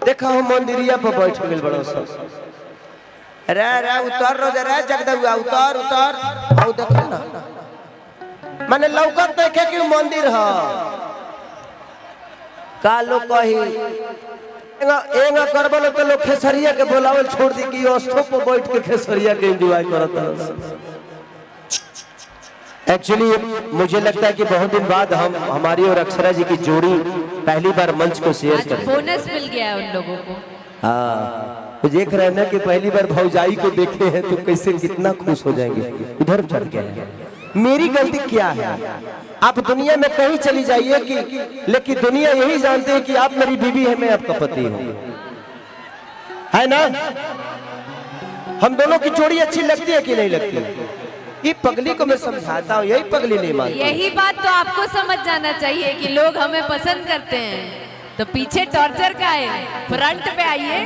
देखा हम मंदिरिया पर बैठ गेल बड़ो सब। रे रे उतर रो रे जगदुआ, उतर उतर। आउ देखो ना, माने लौकत देखे कि मंदिर ह। का लोग कही एंगा एंगा करबो तो लोग खेसरिया के बोलावल छोड़ दी कि अस्थो पर बैठ के खेसरिया के एंजॉय करत। एक्चुअली मुझे लगता है कि बहुत दिन बाद हम हमारी और अक्षरा जी की जोड़ी पहली बार मंच को शेयर आज करें। बोनस मिल गया है उन लोगों को। हाँ, वो देख रहे हैं ना कि पहली बार भौजाई को देखे हैं तो कैसे कितना खुश हो जाएंगे। उधर चढ़ गए। मेरी गलती क्या है? आप दुनिया में कहीं चली जाइए कि लेकिन दुनिया यही जानती है कि आप मेरी बीवी है, मैं आपका पति हूँ, है ना? हम दोनों की जोड़ी अच्छी लगती है कि नहीं लगती? ये पगली को मैं समझाता हूँ, यही पगली नहीं मानती। यही बात तो आपको समझ जाना चाहिए कि लोग हमें पसंद करते हैं, तो पीछे टॉर्चर का है, फ्रंट पे आइए।